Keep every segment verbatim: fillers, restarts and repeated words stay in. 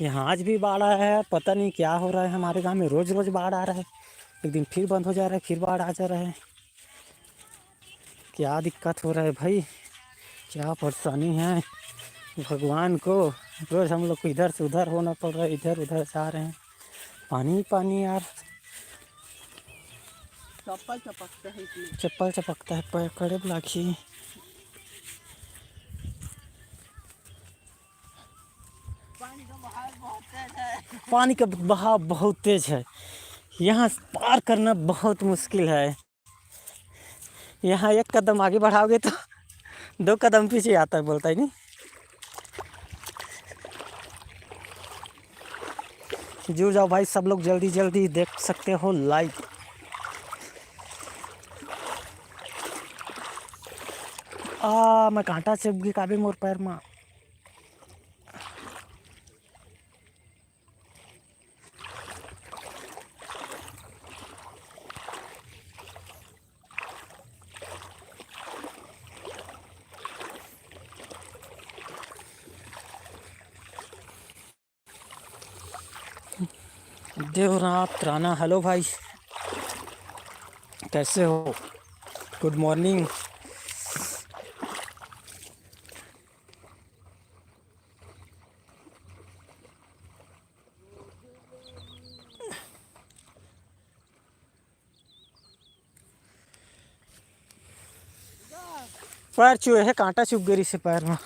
यहाँ आज भी बाढ़ आया है, पता नहीं क्या हो रहा है हमारे गांव में। रोज रोज बाढ़ आ रहा है, एक दिन फिर बंद हो जा रहा है, फिर बाढ़ आ जा रहा है। क्या दिक्कत हो रहा है भाई, क्या परेशानी है भगवान को। रोज हम लोग को इधर से उधर होना पड़ रहा है, इधर उधर जा रहे हैं, पानी ही पानी यार। चप्पल चपकता है इसमें। चप्पल चपकता है, पैर कड़े लागही। पानी का बहाव बहुत तेज है। पानी का बहाव बहुत तेज है, यहाँ पार करना बहुत मुश्किल है। यहाँ एक कदम आगे बढ़ाओगे तो दो कदम पीछे आता है, बोलता है नहीं। जुड़ जाओ भाई सब लोग, जल्दी जल्दी देख सकते हो लाइव। आ, मैं कांटा चुभ गे काबे मोर पैर मा। देवनाथ राणा, हेलो भाई, कैसे हो? गुड मॉर्निंग। पैर चुए है, कांटा चुभ गई से पैर में।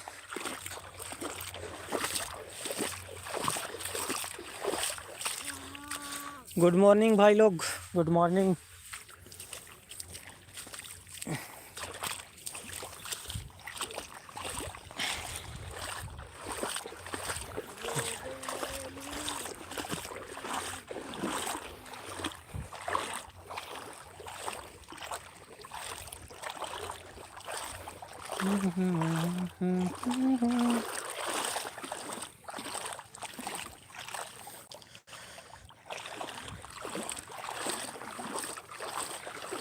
गुड मॉर्निंग भाई लोग, गुड मॉर्निंग।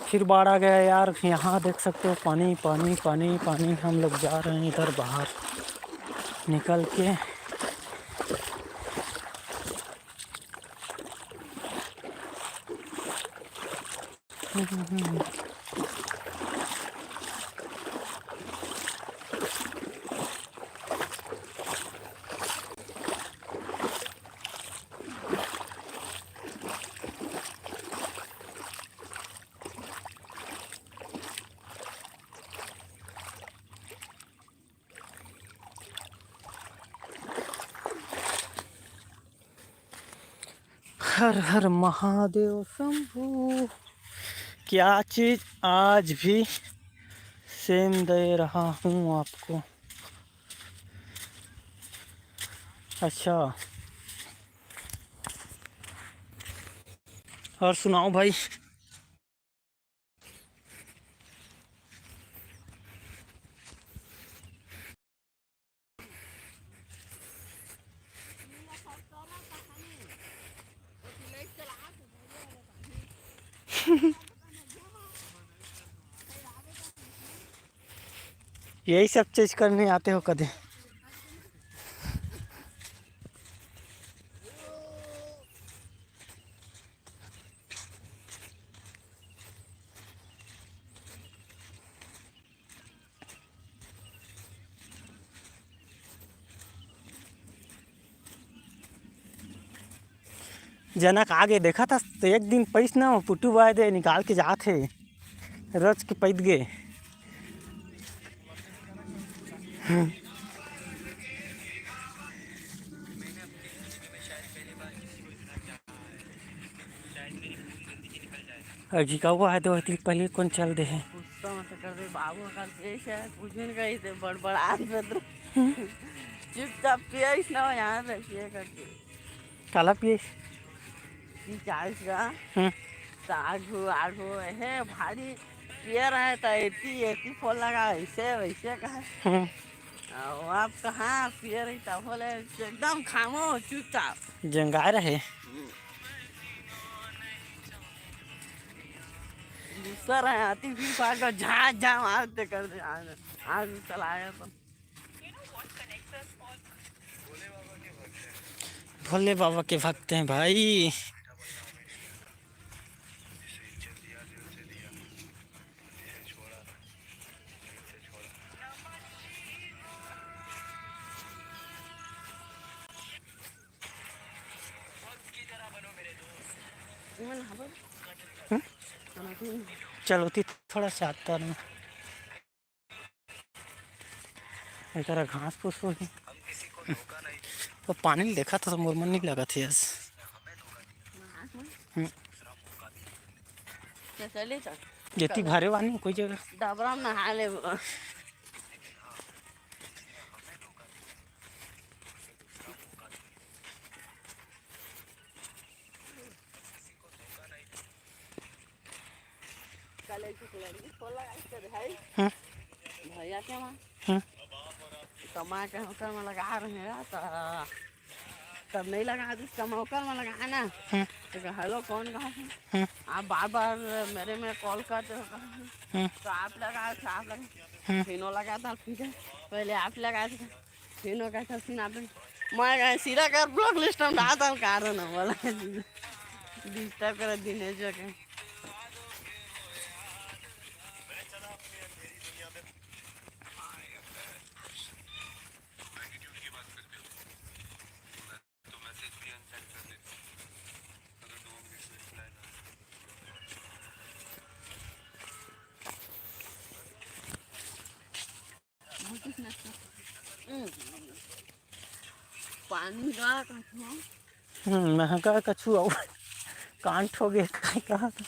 फिर बाढ़ आ गया यार। यहाँ देख सकते हो, पानी, पानी, पानी, पानी। हम लोग जा रहे हैं इधर बाहर निकल के। हर हर महादेव शंभू। क्या चीज आज भी सेम दे रहा हूँ आपको। अच्छा, और सुनाओ भाई। यही सब चीज करने आते हो कदे। जनक आगे देखा था तो एक दिन पैस ना पुट्टू बाय दे निकाल के जात हे, रोज के पैद गे। अघी का वो आए तो होती पहले कौन चल दे है। गुस्सा मत कर दे बाबू, अगर पेश है कुछ भी नहीं कही थे बड़बड़ात में तो चुपचाप पिया इस ना यहाँ पे पिया करके। काला पिए? पचास का। हम्म। तो आठ हो, आठ हो, हे भारी पिया रहे तो एती, एती फोन लगा, ऐसे वैसे कहा। हम्म। आ, वो आप कहाँ पिया रही था बोले, एकदम खामो चुपचाप। जंगा रहे। हम्म। गुस्सा रहे, आती फिर पार कर झा, झा मारते कर दे, आज, आज चला आया तो। भोले बाबा के भक्त हैं भाई। चलो ती थोड़ा सा आता रहूं। एकरा घास फूस होही। तो पानी ल देखा था तो मोर मन नहीं लगा थे आज। हम्म। तो चले चल। जेती भरे वानी कोई जगह। डबरा में नहा ले। कल एक ठो लड़की फोन लगा के भाई, हम्म। भैया के वहाँ हम्म। कमा के होटल में लगा रहे हैं, तो तब नहीं लगा, तो कमा होटल में लगा ना। हम्म। तो कहा, "हेलो, कौन कहा है? हम्म। आप बार बार मेरे में कॉल करते हो, कहा है। हम्म। तो आप लगा, तो आप लगा।" हम्म। फिनो लगा था, ठीक है, पहले आप लगा थे। फिनो का था, फिर आप लगा। मैं कहा, "सीधा कर ब्लॉक लिस्ट में डाल दो, कारण है," बोला। डिस्टर्ब कर दिनेश जी के। पानी का कछुआ। हम्म, महका कछुआ। कांट हो गया, काय कहा था?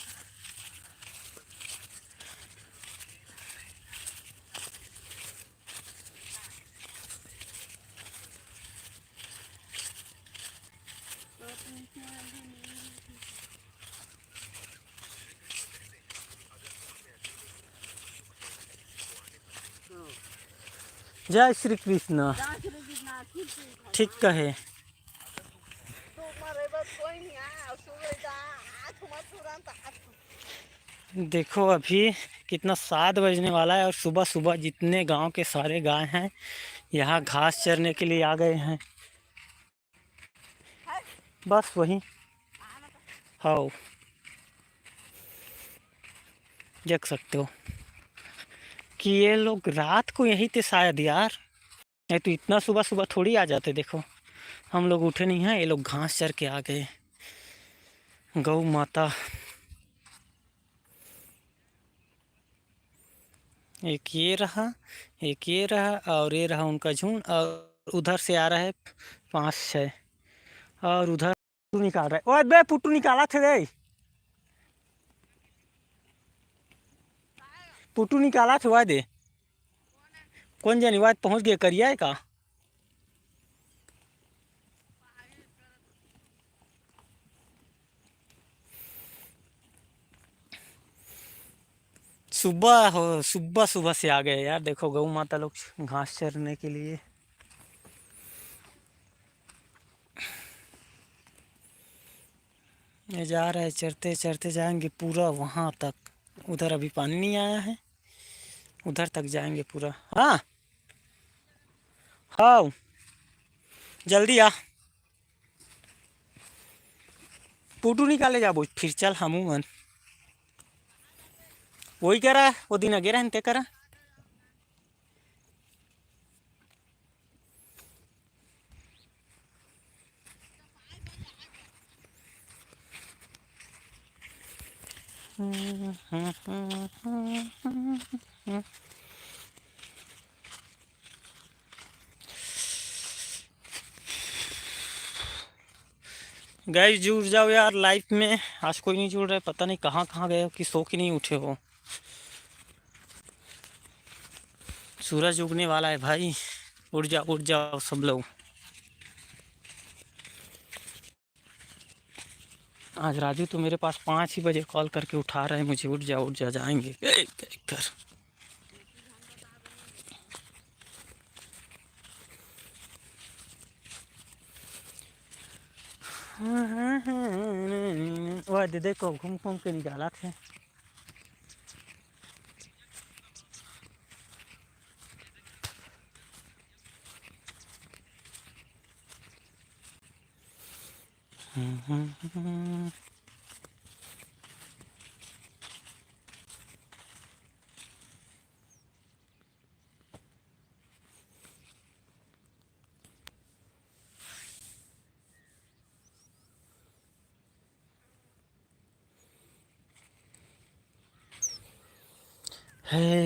जय श्री कृष्ण। ठीक कहे। देखो, अभी कितना सात बजने वाला है और सुबह सुबह जितने गांव के सारे गाय हैं, यहाँ घास चरने के लिए आ गए हैं। बस वही। हाओ, देख सकते हो कि ये लोग रात को यहीं थे शायद यार, नहीं तो इतना सुबह सुबह थोड़ी आ जाते। देखो, हम लोग उठे नहीं हैं, ये लोग घास चर के आ गए। गौ माता। एक ये रहा, एक ये रहा और ये रहा उनका झुंड, और उधर से आ रहा है पाँच छः, और उधर पुट्टू निकाल रहा है। ओए बे, पुट्टू निकाला थे रे, पुट्टू निकाला थे, ओए दे। कौन जानी, ओए पहुंच गए, करिया है का? सुबह हो, सुबह सुबह से आ गए यार। देखो, गौ माता लोग घास चरने के लिए ये जा रहे, चरते चरते जाएंगे पूरा वहाँ तक। उधर अभी पानी नहीं आया है, उधर तक जाएंगे पूरा। हाँ, हाँ, जल्दी आ। पुटू निकाले जाबो फिर, चल हमू मन। वही करा, वो दिन अगे रहन ते करा। गाइस, जुड़ जाओ यार लाइव में। आज कोई नहीं जुड़ रहा है, पता नहीं कहाँ कहाँ गए हो, कि सो के नहीं उठे हो। सूरज उगने वाला है भाई, उठ जाओ, उठ जाओ सब लोग। आज राजू तो मेरे पास पाँच ही बजे कॉल करके उठा रहे हैं मुझे, "उठ जा, उठ जा, जाएंगे।" ए, कर। हाँ, हाँ, हाँ, हाँ, हाँ। ओए दे, देखो, घूम घूम के निकाला थे। है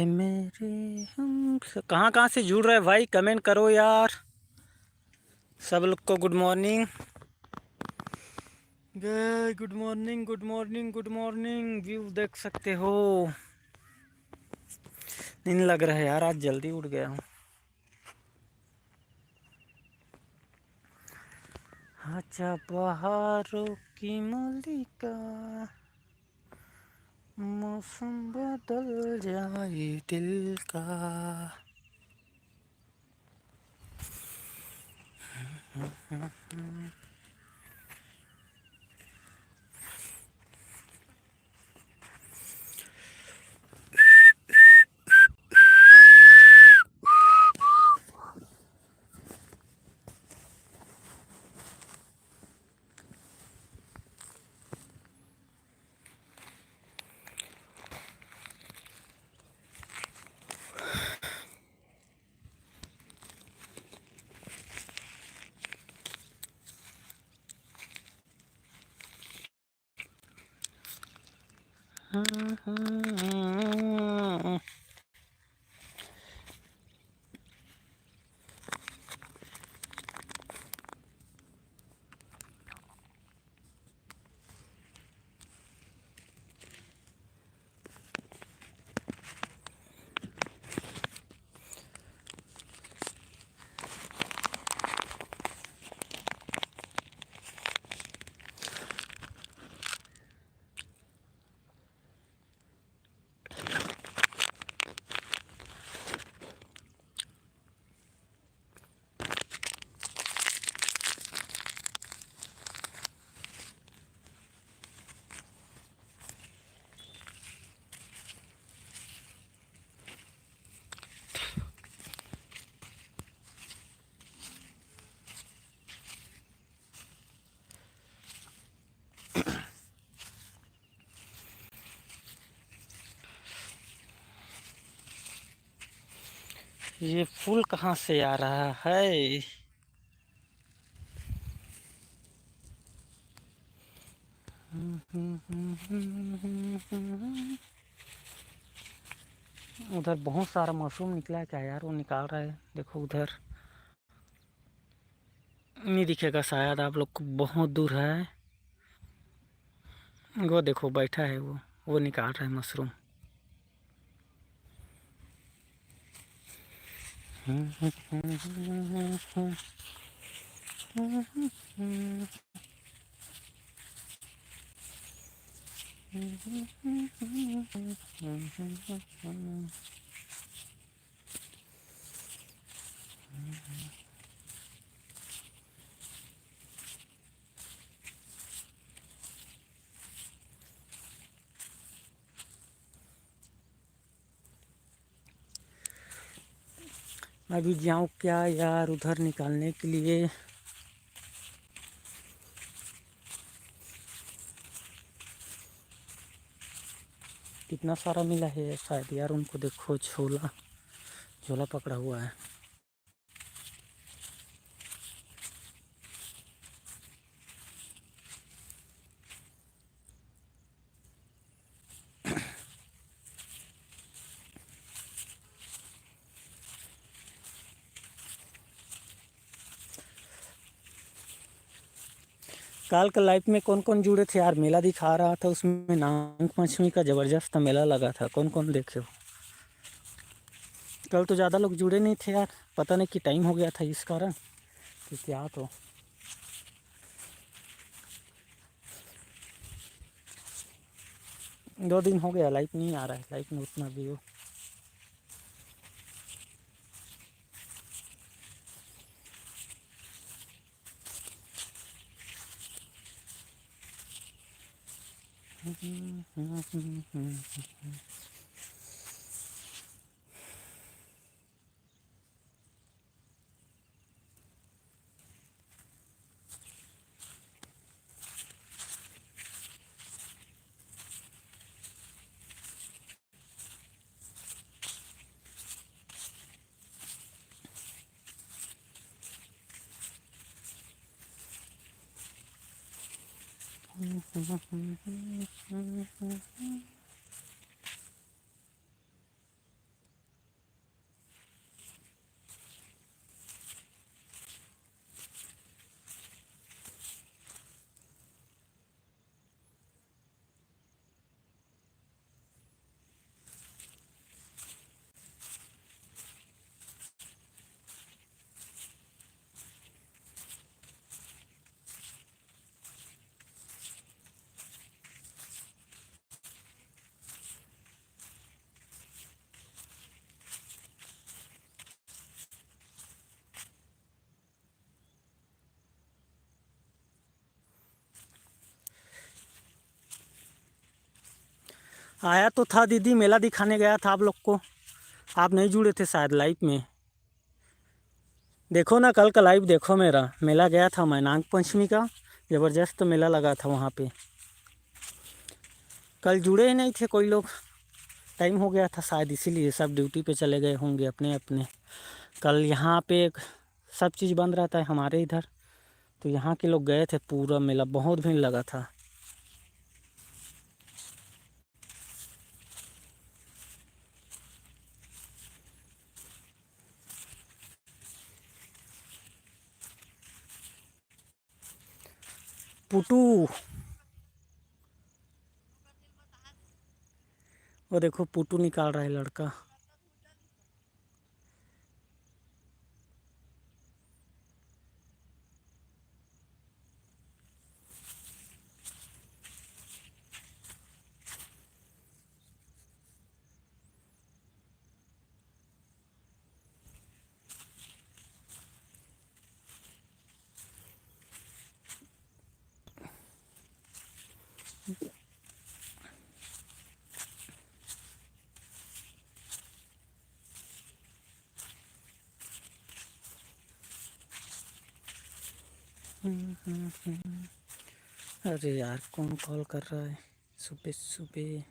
मेरे हम कहाँ कहाँ से जुड़ रहे भाई, कमेंट करो यार। सब लोग को गुड मॉर्निंग। गुड मॉर्निंग, गुड मॉर्निंग, गुड मॉर्निंग। व्यू देख सकते हो। नींद लग रहा है यार, आज जल्दी उठ गया हूँ। अच्छा बहारों की मलिका, मौसम बदल जाए दिल का। ये फूल कहाँ से आ रहा है? उधर बहुत सारा मशरूम निकला है क्या यार, वो निकाल रहा है। देखो उधर नहीं दिखेगा शायद आप लोग को, बहुत दूर है। वो देखो बैठा है वो, वो निकाल रहा है मशरूम। अभी जाऊँ क्या यार उधर निकालने के लिए? कितना सारा मिला है शायद यार उनको। देखो झोला, झोला पकड़ा हुआ है। काल का लाइव में कौन कौन जुड़े थे यार? मेला दिखा रहा था, उसमें नाग पंचमी का जबरदस्त मेला लगा था। कौन कौन देखे हो? कल तो ज़्यादा लोग जुड़े नहीं थे यार, पता नहीं कि टाइम हो गया था इस कारण कि क्या। तो दो दिन हो गया लाइव नहीं आ रहा है, लाइव में उतना व्यू। आया तो था दीदी, मेला दिखाने गया था आप लोग को, आप नहीं जुड़े थे शायद लाइव में। देखो ना, कल का लाइव देखो मेरा, मेला गया था मैं नाग पंचमी का, ज़बरदस्त मेला लगा था वहाँ पे। कल जुड़े ही नहीं थे कोई लोग, टाइम हो गया था शायद, इसीलिए सब ड्यूटी पे चले गए होंगे अपने अपने। कल यहाँ पे एक सब चीज़ बंद रहता है हमारे इधर, तो यहाँ के लोग गए थे, पूरा मेला बहुत भीड़ लगा था। पुटू, वो देखो पुटू निकाल रहा है लड़का। अरे यार, कौन कॉल कर रहा है सुबह सुबह?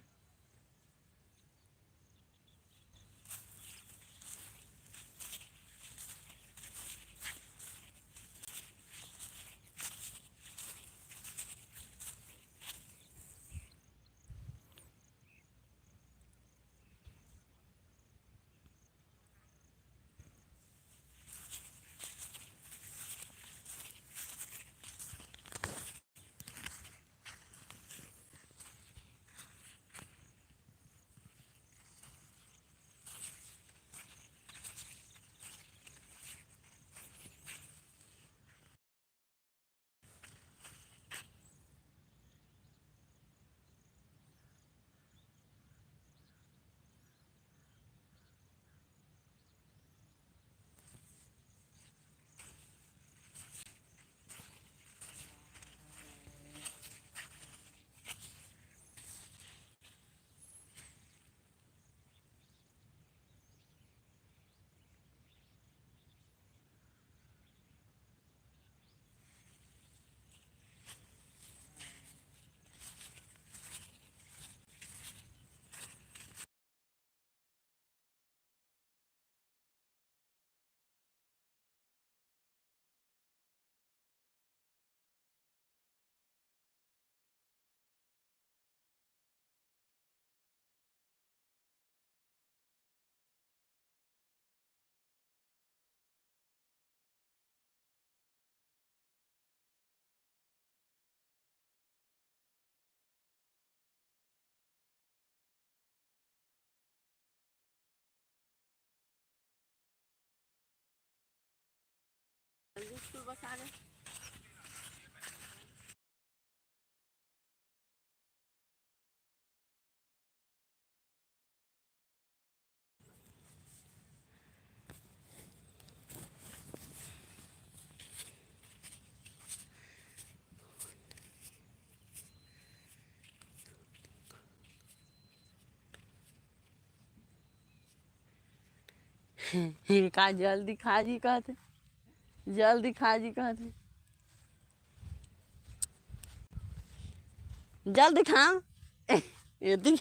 का जल्दी खा जी कहत हे, जल्दी खा जी कहत हे, जल्दी खा। ये देख।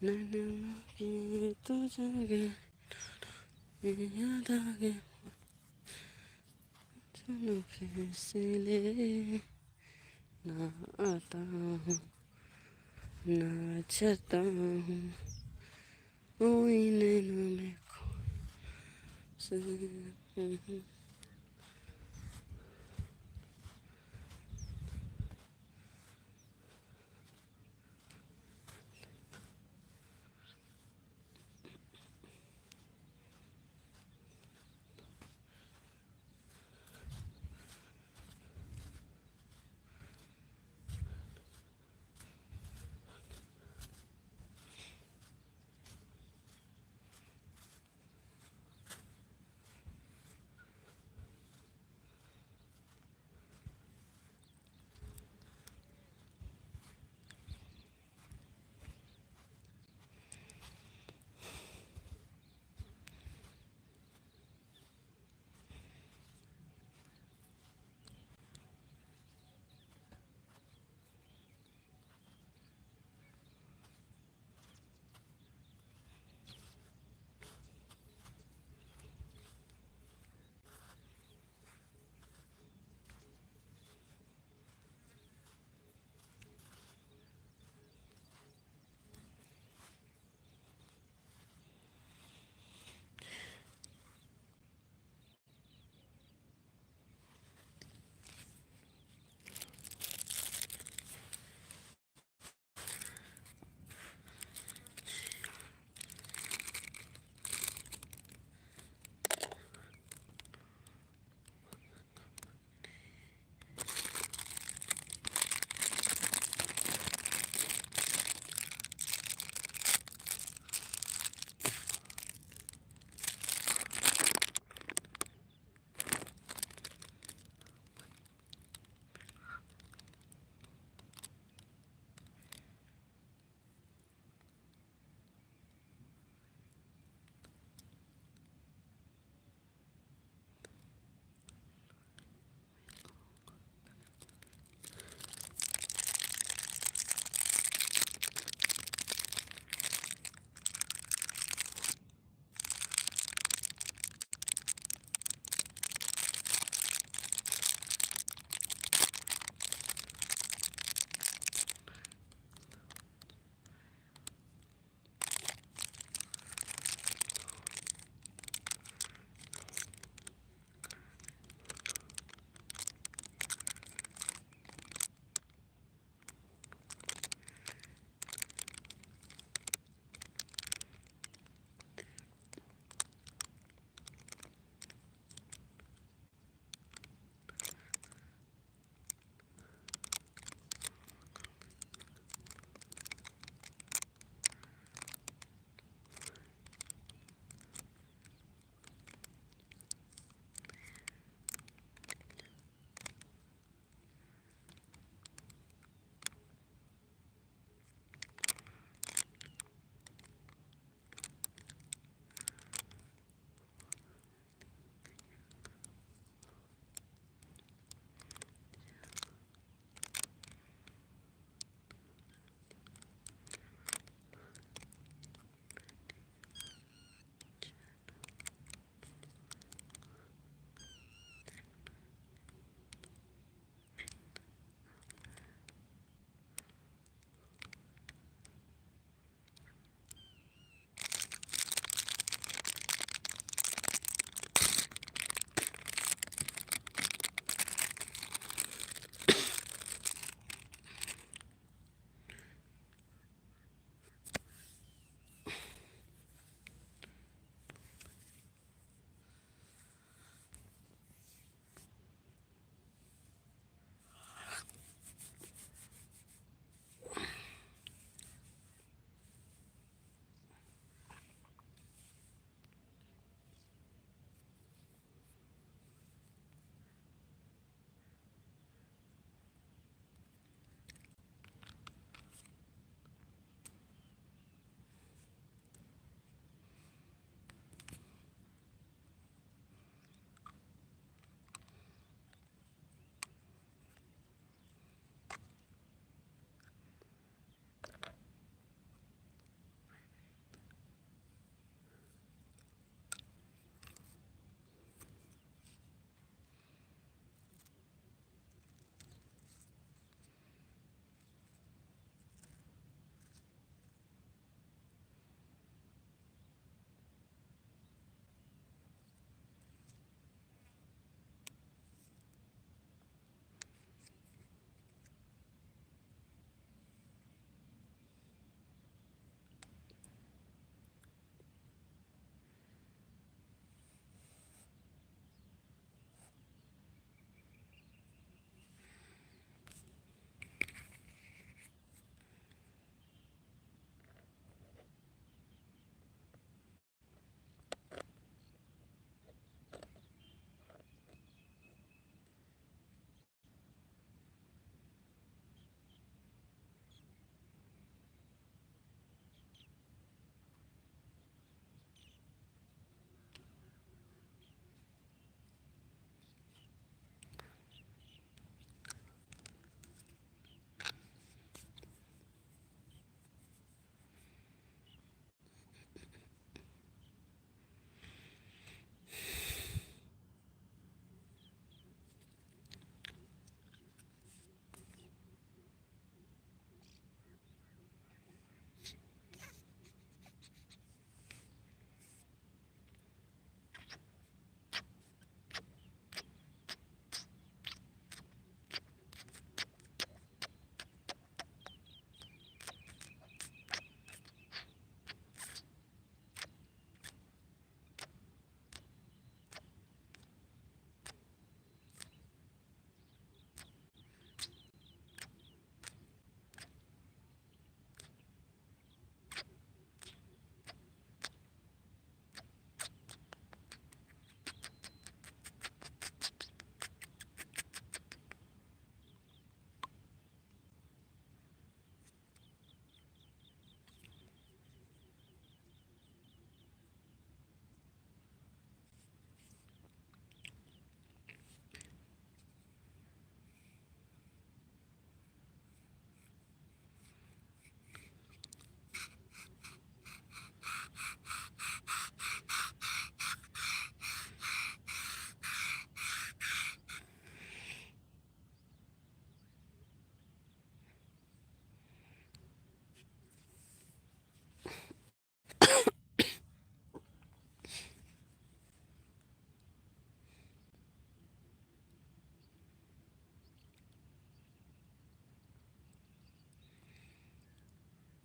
नैना के तो जागे, याद आ गया। चलो फिर से ले, ना आता हूँ, ना जाता हूँ, कोई नैना में खो से।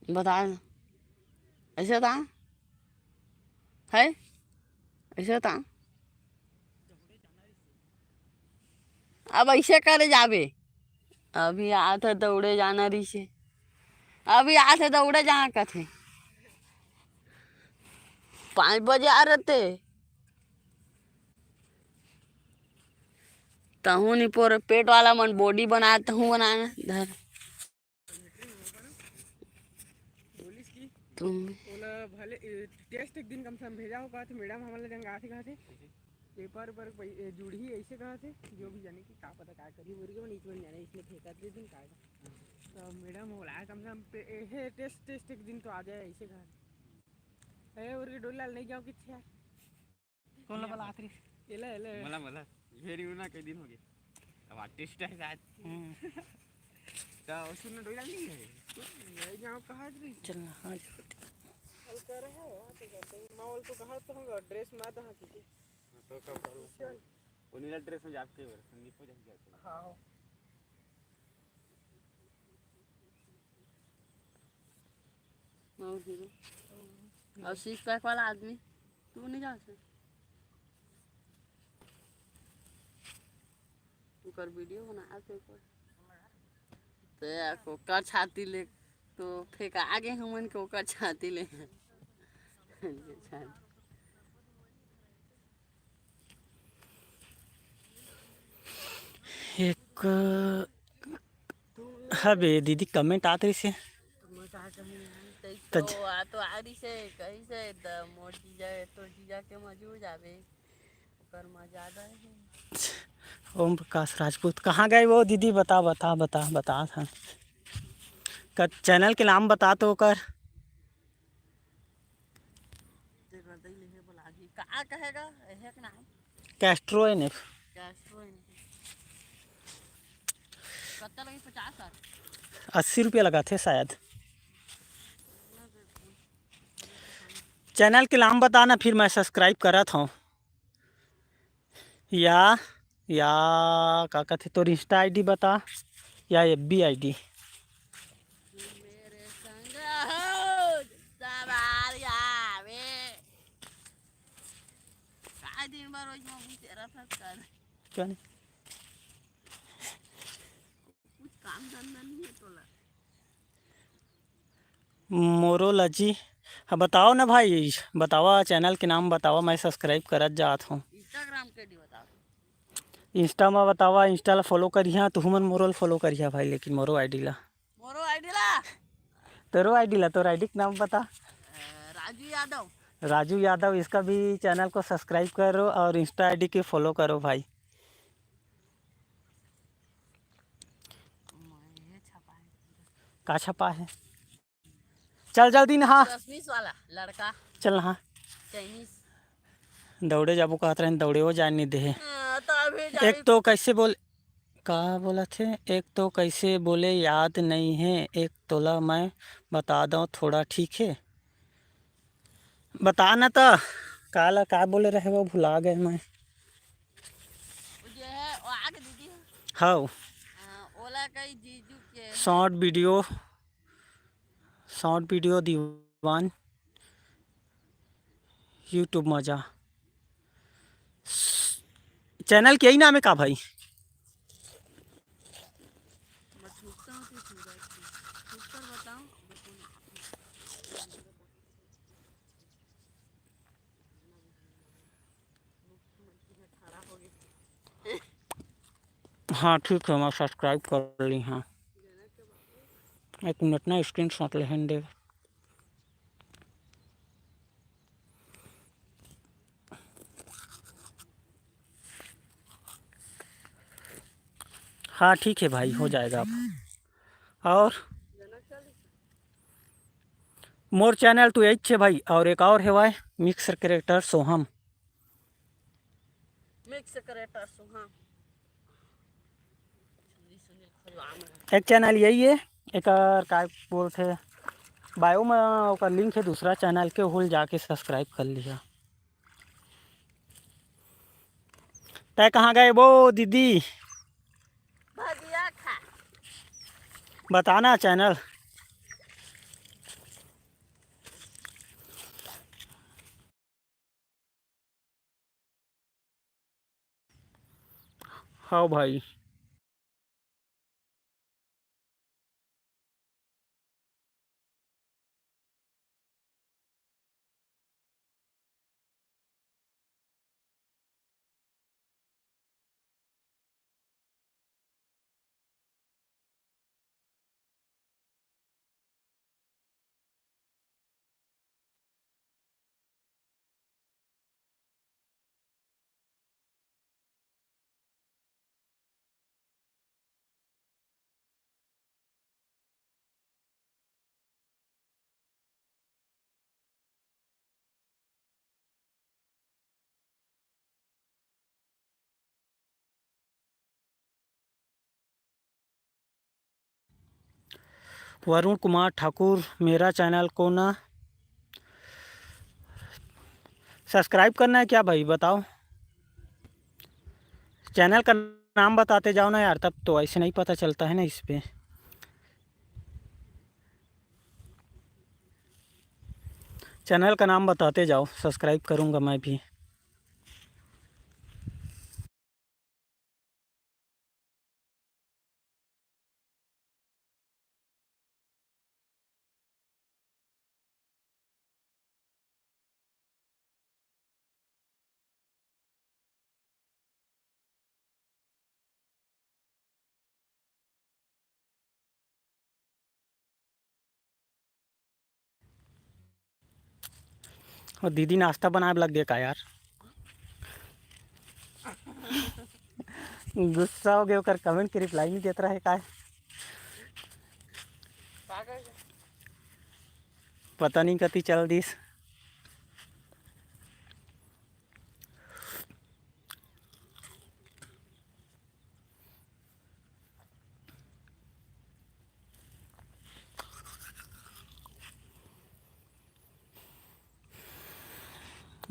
बता ना। ऐसे था? है? ऐसे था? अब ऐसे करे जाबे। अभी आत हे दौड़े जाना रहिसे। अभी आत हे दौड़े जाना कथे। पाँच बजे आ रहते। तहूँ नहीं पोर पेट वाला मन बॉडी बना, तहूँ बनाना धर। बोलिस कि तुम ओला भले, ए, टेस्ट एक दिन कम से कम भेजा हो, कहा थे मैडम हमन ला जंगाथे, कहा थे पेपर पर पै-, ए, जुड़ही ऐसे कहा थे, जो भी जाने कि का पता का करी, बोल के मन इतना जाने इसने फेंका दे दिन का। तो मैडम बोला कम से कम पे-, ए, हे, टेस्ट, टेस्ट एक दिन तो आ जाए ऐसे कहा थे। अरे और के डोला नहीं जाओ किथे। कौन ला बला आखिरी? एला, एला। मला, मला। ये रही ना, कई दिन हो गए। अब आर्टिस्ट है शायद। हम्म। तो उसने डोला नहीं है। नहीं जाओ कहा थे। चल ना, हाँ, चल। हल्का रहे, हाँ, तो करते हैं। माहौल तो कहा तो होगा, ड्रेस में आता हाँ, ठीक है। हाँ, तो कब करूँ? चल। वो नीला ड्रेस में जाके संदीप को जाके जाते हैं। हाँ। और हीरो। और सिक्स पैक वाला आदमी, तू नहीं जा सकता। ओकर वीडियो बना के ऊपर। ते ओकर छाती ले तो फेंका आगे हमन के ओकर छाती ले। एक हबे दीदी कमेंट आत रहिसे। त तो आ तो आ रहिसे, कहिसे त मोर जीजा, तोर जीजा के मजू जाबे, ओकर मजा ज्यादा है। ओम प्रकाश राजपूत कहाँ गए वो दीदी? बता, बता, बता, बता था। का चैनल के नाम बता तो ओकर। का कहेगा? एक नाम। Castro N F. Castro N F. कत्ता लगी? पचास हजार। अस्सी रुपया लगा थे शायद। चैनल के नाम बताना, फिर मैं सब्सक्राइब करत हूँ। या, या का कथे, तोर इंस्टा आईडी बता या एफबी आईडी। मेरे संग हो सवार आवे। का दिन भर रोज मम्मी तेरा साथ कर। क्या नहीं? कुछ काम धंधा नहीं है तोला? मोरो लजी। हाँ, बताओ ना भाई, बतावा, चैनल के नाम बतावा, मैं सब्सक्राइब करत जात हूँ। इंस्टाग्राम के आईडी बताओ। इंस्टा में बतावा, इंस्टा ला फॉलो करिहा, तुहू मन मोरो ला फॉलो करिहा भाई, लेकिन मोरो आईडी ला। मोरो आईडी ला। तोरो आईडी ला, तोर आईडी के नाम बता। अ, राजू यादव। राजू यादव, इसका भी चैनल को सब्सक्राइब करो और इंस्टा आईडी के फॉलो करो भाई। मैं छपा है। का छपा है? चल जल्दी नहा। चश्मिश वाला लड़का। चल नहा। चाइनीज। दौड़े जाबो कहत रहेन, दौड़े वो जाए नहीं देहे। हाँ, तो अभी एक जाई। तो कैसे बोल, का बोला थे? एक तो कैसे बोले याद नहीं है, एक तोला मैं बता दो थोड़ा, ठीक है? बता ना तो, काला का बोले रहे वो भुला गए मैं। वो जे है, वो आगे दीदी है। हाँ। हाँ, ओला कई जीजू के। शॉर्ट वीडियो, शॉर्ट वीडियो दीवान YouTube मजा। चैनल के यही नाम है का भाई? हाँ ठीक है, मैं सब्सक्राइब कर ली। हाँ, एक मिनट ना, स्क्रीनशॉट लेहन दे। हाँ ठीक है भाई, हो जाएगा आप। और मोर चैनल तो यही छे भाई, और एक और हेवाय, मिक्स क्रिएटर सोहम। मिक्स क्रिएटर सोहम। एक चैनल यही है, एक और का बोलते, बायो में ओकर लिंक है दूसरा चैनल के, हुल जाके सब्सक्राइब कर लिया। तै कहाँ गए वो दीदी? भजिया खा। बताना चैनल। बताओ भाई। वरुण कुमार ठाकुर, मेरा चैनल को ना सब्सक्राइब करना है क्या भाई, बताओ। चैनल का नाम बताते जाओ ना यार, तब तो ऐसे नहीं पता चलता है ना इस पे। चैनल का नाम बताते जाओ, सब्सक्राइब करूँगा मैं भी। और दीदी नाश्ता बनाए लग गए का यार? गुस्सा हो गए, ओकर कमेंट के रिप्लाई नहीं देत रहे का? पता नहीं कति चल दिस।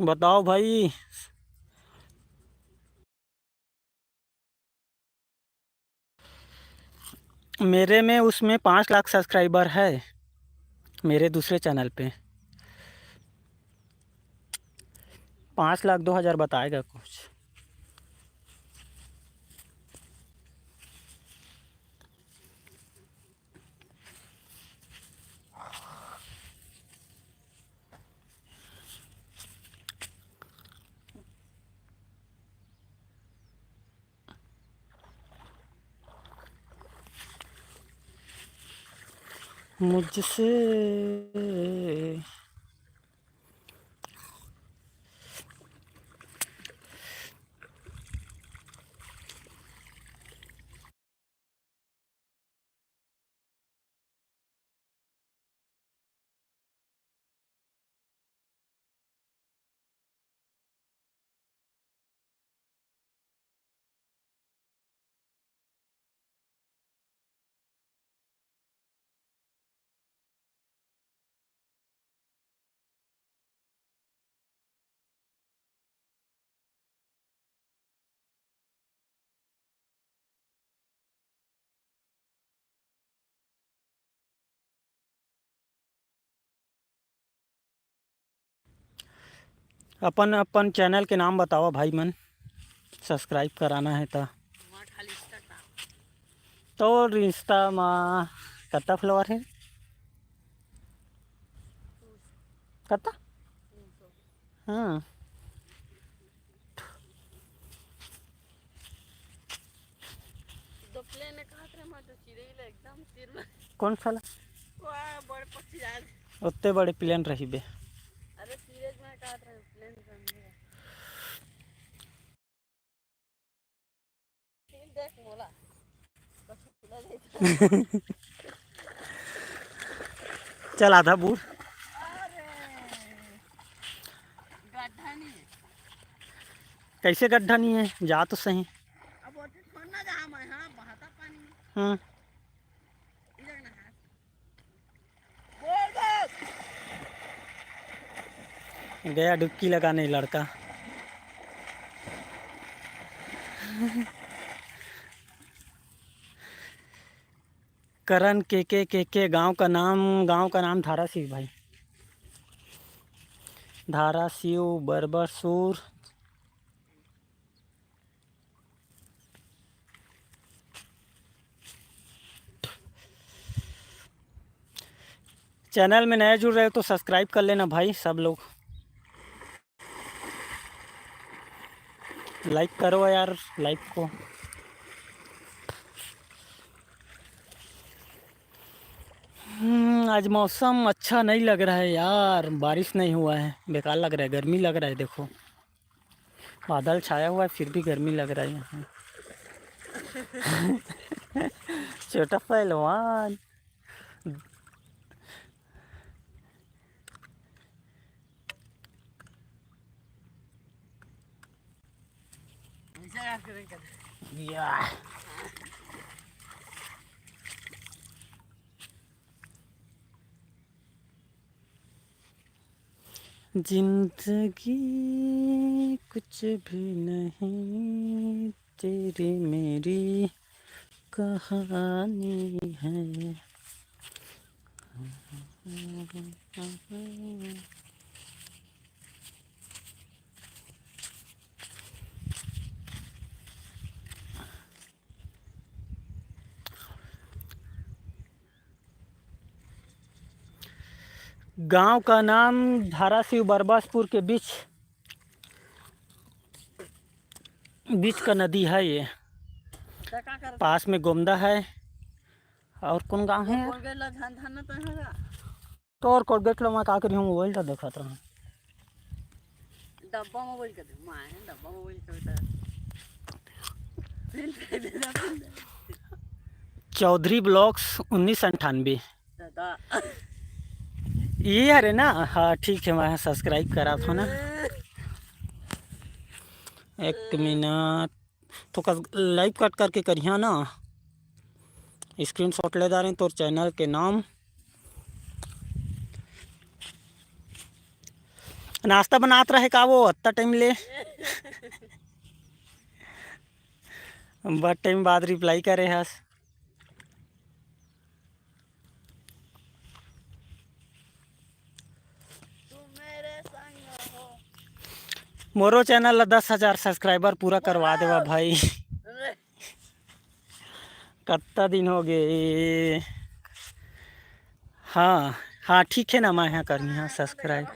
बताओ भाई। मेरे में उसमें पाँच लाख सब्सक्राइबर है मेरे दूसरे चैनल पे। पाँच लाख दो हज़ार बताएगा कुछ। मुझसे अपन अपन चैनल के नाम बतावा भाई मन, सब्सक्राइब कराना है त। तोर इंस्टा मा कत्ता फॉलोअर है? कत्ता? हाँ। दो प्लेन कहत रहे, मैं तो चिड़ै ले एकदम तीर में। कौन साला? वाह, बड़ पक्षी आज। ओत्ते बड़े प्लेन रही बे। अरे सीरियस में कहत रहे, प्लेन समझे। देख मोला। चल आधा बूढ़। अरे, गड्ढा नहीं है। कैसे गड्ढा नहीं है? जा तो सही। अब ओती थोड़ा ना जा मैं, हाँ, बहता पानी। हम्म। इधर ना हाथ। गया डुबकी लगाने लड़का। करण के के के के गांव का नाम, गांव का नाम धाराशिव भाई। धाराशिव, बरबरसूर। चैनल में नया जुड़ रहे हो तो सब्सक्राइब कर लेना भाई सब लोग। लाइक करो यार, लाइव को। हम्म, आज मौसम अच्छा नहीं लग रहा है यार, बारिश नहीं हुआ है, बेकार लग रहा है, गर्मी लग रहा है। देखो, बादल छाया हुआ है, फिर भी गर्मी लग रहा है यहाँ। छोटा पहलवान। या। जिंदगी कुछ भी नहीं, तेरी मेरी कहानी है। गांव का नाम धाराशिव बरबसपुर के बीच, बीच का नदी है ये। पास में गोमदा है। और कौन गांव है? तोर कोलगेट लो, मैं का करी हूँ, मोबाइल तो देखत रहा। डब्बा मोबाइल कर दे, माँ है, डब्बा मोबाइल कर दे। चौधरी ब्लॉग्स उन्नीस अंठानवे। दादा। ये हरे ना? हाँ, ठीक है, मैं सब्सक्राइब करा था ना। एक मिनट, तो कस-, लाइव कट करके करिहा ना, स्क्रीनशॉट ले डारें तोर चैनल के नाम। नाश्ता बनात रहे का वो अत्ता टाइम ले? बहुत टाइम बाद रिप्लाई करे हस। मोरो चैनल ला दस हजार सब्सक्राइबर पूरा करवा देवा भाई। कत्ता दिन हो गए। हाँ, हाँ, ठीक है ना, मैं यहाँ करनी, हाँ, सब्सक्राइब।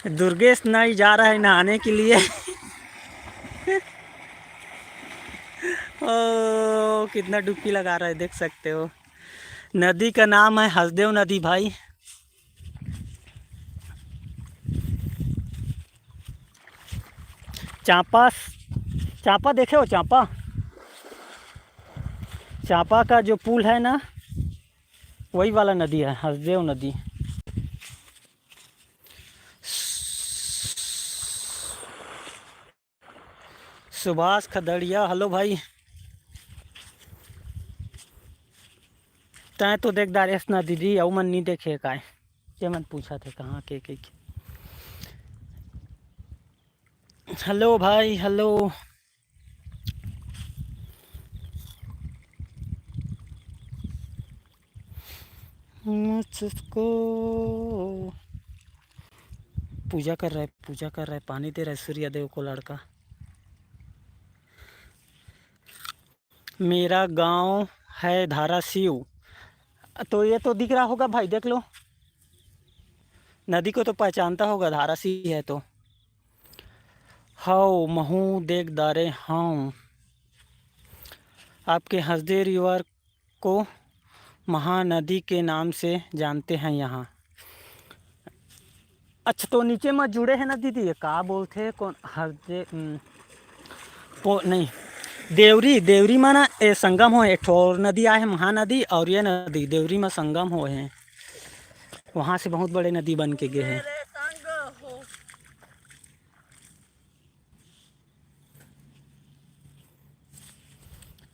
दुर्गेश नहीं जा रहा है नहाने के लिए। ओ, कितना डुबकी लगा रहा है, देख सकते हो। नदी का नाम है हसदेव नदी भाई। चांपा, चांपा देखे हो, चांपा, चांपा का जो पुल है ना, वही वाला नदी है, हसदेव नदी। सुभाष खदड़िया, हेलो भाई। तैं तो देख डारेस ना दीदी, अउ मन नहीं देखे काय? ये मन पूछा थे कहाँ के, के, के। हेलो भाई, हेलो। मुझको पूजा कर रहा है, पूजा कर रहा है, पानी दे रहा है सूर्य देव को लड़का। मेरा गांव है धाराशिव। तो ये तो दिख रहा होगा भाई, देख लो, नदी को तो पहचानता होगा, धाराशिव है तो। हव, महू देख डारे हव। आपके हसदेव रिवर को महानदी के नाम से जानते हैं यहाँ। अच्छा, तो नीचे में जुड़े हैं ना दीदी, ये का बोलते हैं, कौन, हरदे, हम्म, पो-, नहीं, देवरी, देवरी में ना, ए, संगम हो, एक ठो और नदी आए है, महानदी, और ये नदी देवरी में संगम हो है, वहाँ से बहुत बड़े नदी बन के गए हैं।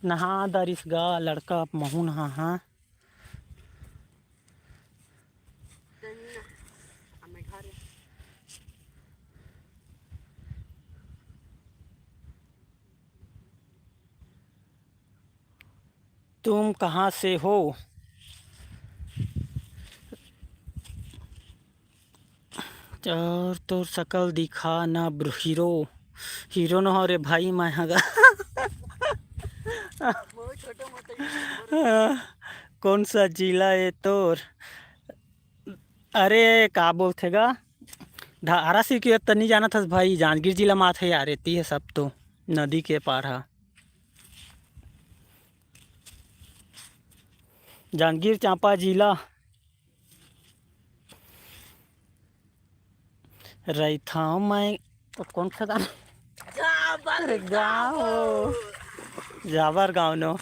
नहा दरिस गा लड़का, महू नहा, हाँ। तुम कहाँ से हो? और तोर शकल दिखा ना ब्रो, हीरो, हीरो न हो रे भाई, मैं हगा। कौन सा जिला ए तोर? अरे, का बोलथे गा? धाराशिव के त नइ जानत हस भाई, जांजगीर जिला म आथे यार, एती हे सब तो, नदी के पार ह। जांजगीर चांपा जिला। रहिथंव मैं, तो कौन सा गाना? जाबर अरे गाँव। गाँव। जाबर गाँव नो।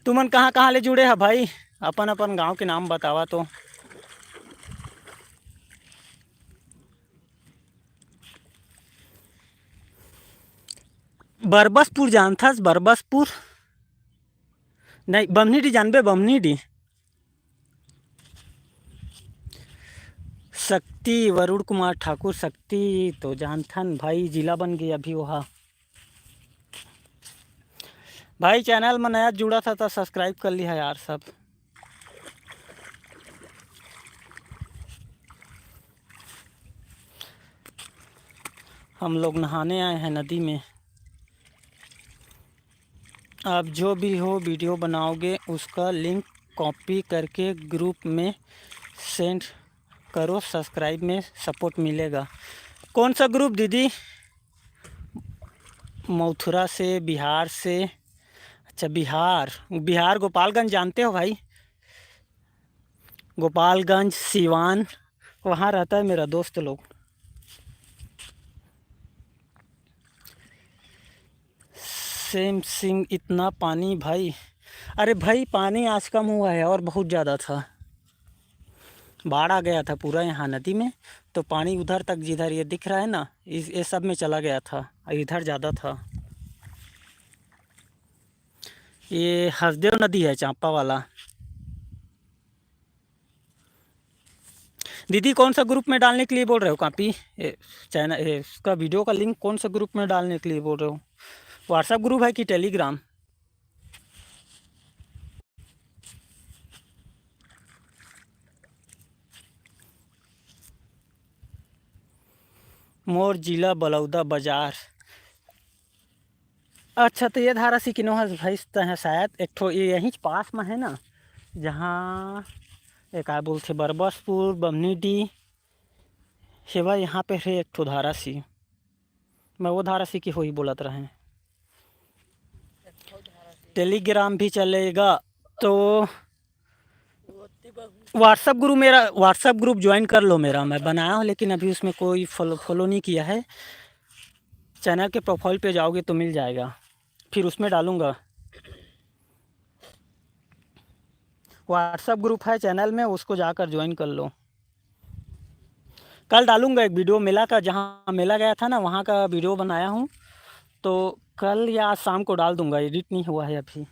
तुमन कहाँ कहाँ ले जुड़े हा भाई? अपन अपन गाँव के नाम बतावा तो। बरबसपुर जानथस? बरबसपुर नहीं, बमनीडीह जानबे, बमनीडीह। शक्ति, वरुण कुमार ठाकुर, शक्ति तो जानथन भाई, जिला बन गे अभी ओहा। भाई, channel में नया जुड़ा था तो subscribe कर लिहा यार सब। हम लोग नहाने आए हैं नदी में। आप जो भी हो video बनाओगे, उसका link copy करके group में send करो, subscribe में support मिलेगा। कौन सा group दीदी? मथुरा से, बिहार से। अच्छा, बिहार, बिहार गोपालगंज जानते हो भाई? गोपालगंज, सिवान, वहाँ रहता है मेरा दोस्त लोग। सेम सिंह, इतना पानी भाई? अरे भाई, पानी आज कम हुआ है और बहुत ज़्यादा था, बाढ़ आ गया था पूरा यहाँ नदी में, तो पानी उधर तक, जिधर ये दिख रहा है ना, इस, ये सब में चला गया था, इधर ज़्यादा था। ये हसदेव नदी है, चांपा वाला। दीदी, कौन सा group में डालने के लिए बोल रहे हो? कॉपी, ए, चैनल, ए, उसका video का link कौन सा group में डालने के लिए बोल रहे हो? WhatsApp group है कि Telegram? मोर जिला बलौदा बाजार। अच्छा, तो ये धारासी किनो हस भैंस त है शायद, एक ठो ये यहीं पास में है ना, जहाँ ये का बोलथे, बरबसपुर, बमनीडीह, हेवा, यहाँ पे है एक ठो धारासी। मैं वो धारासी की होई बोलत रहें। Telegram भी चलेगा तो WhatsApp group, मेरा WhatsApp group join कर लो मेरा, मैं बनाया हूँ, लेकिन अभी उसमें कोई follow, follow नहीं किया है। Channel के profile पे जाओगे तो मिल जाएगा, फिर उसमें डालूँगा। WhatsApp group है channel में, उसको जाकर join कर लो। कल डालूँगा एक video मेला का, जहाँ मेला गया था ना, वहाँ का video बनाया हूँ, तो कल या आज शाम को डाल दूँगा, edit नहीं हुआ है अभी।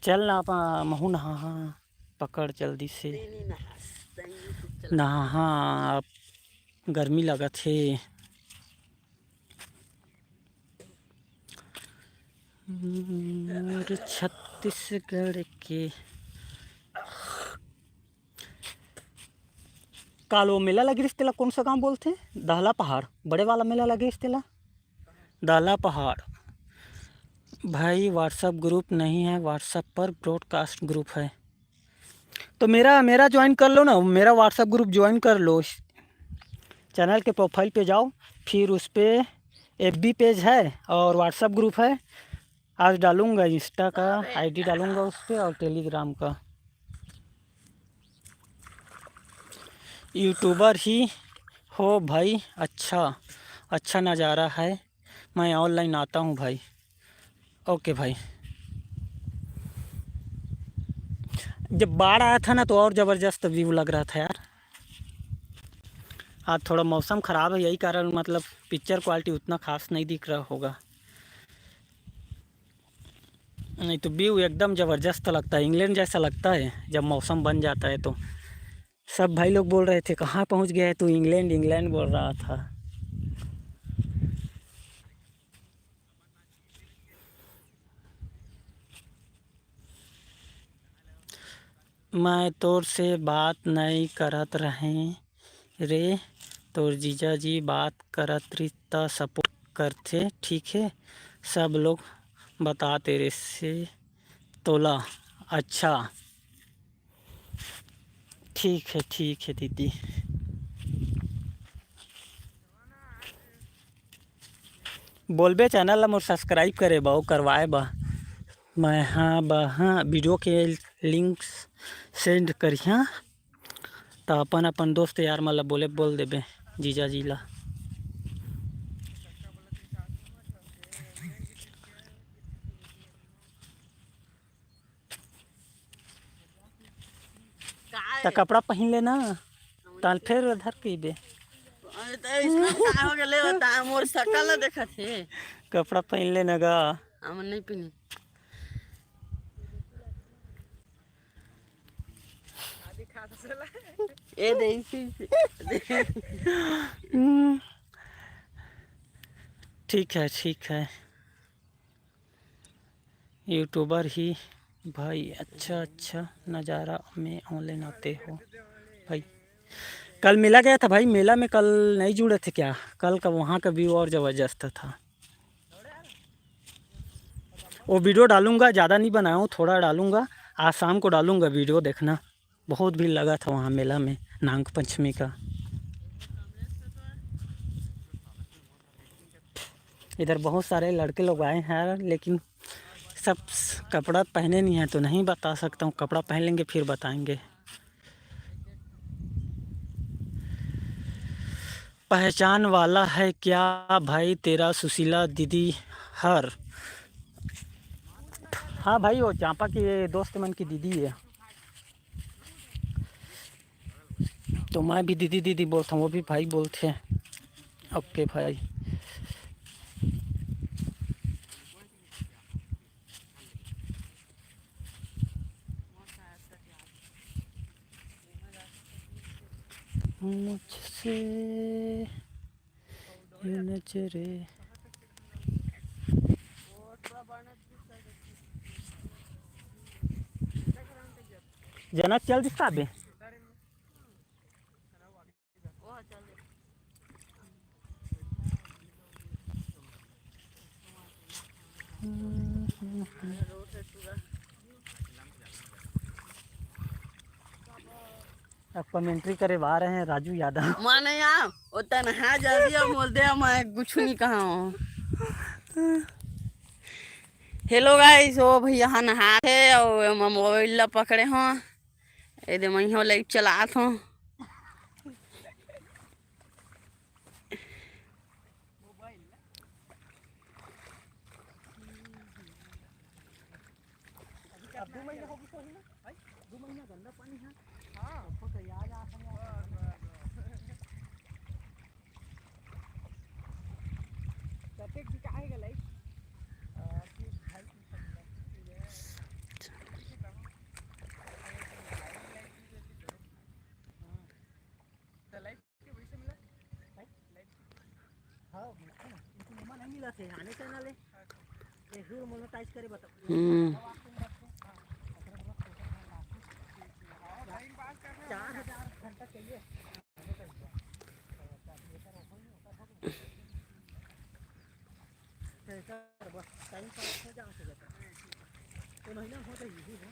चल ना, आप, महू नहा, हाँ, पकड़ जल्दी से। नहीं, नहीं, नहा, नहीं, नहीं, चल। नहा, हाँ, आप गर्मी लगत हे। मोर छत्तीसगढ़ के काल वो मेला लगे रिहिस, तेला कौन सा गांव बोलथे? दहला पहाड़, बड़े वाला मेला लगे रिहिस तेला, दहला पहाड़। भाई, WhatsApp group नहीं है, WhatsApp पर broadcast group है। तो मेरा, मेरा join कर लो ना, मेरा WhatsApp group join कर लो। Channel के profile पे जाओ, फिर उस पे FB page है और WhatsApp group है। आज डालूँगा Insta का ID डालूँगा उस पे और Telegram का। YouTuber ही हो भाई, अच्छा, अच्छा नज़ारा है, मैं online आता हूँ भाई। OK भाई, जब बाढ़ आया था ना, तो और ज़बरदस्त view लग रहा था यार। आज थोड़ा मौसम ख़राब है, यही कारण, मतलब, picture quality उतना खास नहीं दिख रहा होगा, नहीं तो view एकदम ज़बरदस्त लगता है, England जैसा लगता है जब मौसम बन जाता है तो। सब भाई लोग बोल रहे थे, "कहाँ पहुँच गया है तू, England, England बोल रहा था।" मैं तोर से बात नहीं करत रहें, रे, तोर जीजा जी बात करत रिस त सपोर्ट करथे, ठीक हे, सब लोग बताते रे से तोला। अच्छा, ठीक हे, ठीक हे दीदी। बोलबे चैनल ला मोर सब्सक्राइब करे बा, अउ करवाए बा। मैं हाँ बा हाँ वीडियो के लिंक सेंड करिहा, त अपन अपन दोस्त यार मन ला बोले बोल देबे जीजा जी ला। त कपड़ा पहिन लेना, ताल फेर धर के बे। अरे त इसमें का हो गेले बता, मोर शकल ला देखत हे। कपड़ा पहिन लेना गा। हम नहीं पहनी। ए दे इसी, इसी। हम्म, ठीक है, ठीक है। यूट्यूबर ही भाई, अच्छा अच्छा नज़ारा में ऑनलाइन आते हो भाई। कल मेला गया था भाई, मेला में कल नहीं जुड़े थे क्या? कल का वहाँ का व्यू और ज़बरदस्त था। वो वीडियो डालूंगा, ज़्यादा नहीं बनाया हूँ, थोड़ा डालूंगा, आज शाम को डालूंगा वीडियो, देखना। बहुत भीड़ लगा था वहाँ मेला में नाग पंचमी का। इधर बहुत सारे लड़के लोग आए हैं, लेकिन सब कपड़ा पहने नहीं है, तो नहीं बता सकता हूँ। कपड़ा पहन लेंगे, फिर बताएंगे। पहचान वाला है क्या भाई तेरा सुशीला दीदी हर? हाँ भाई, वो चांपा के दोस्त मन की दीदी है। तो मैं भी दीदी दीदी बोलता हूँ, वो भी भाई बोलते हैं। ओके भाई। मुझसे ये नजरे। जनक चल दिखता बे। अब कमेंट्री करे बार हैं राजू यादव। माने यार, ओ तनहा जल्दी अब बोल दे, मैं कुछ नहीं कहा हूँ। हेलो गाइस, ओ भैया हा नहात हे अउ मैं मोबाइल ला पकड़े हों। ए दे मैं हो लाइव चलात हों। अब दू महीना हो गइस होही ना? भाई, दू महीना गंदा पानी है। हाँ। अब तो तैयार आ, हम कतेक बिकाए गा लाइट? अ, कि ढाई तीन सौ मिला। त लाइट के वैसे मिला? लाइट? हाँ, इनको मौका नहीं मिला थे, आने से ना ले। ये फिर मोनेटाइज करे बता। हम्म। चार हजार घंटा चाहिए। तो सर, बस टाइम पास हो जाओ, हो जाता है। ये महीना हो जाएगी, हो।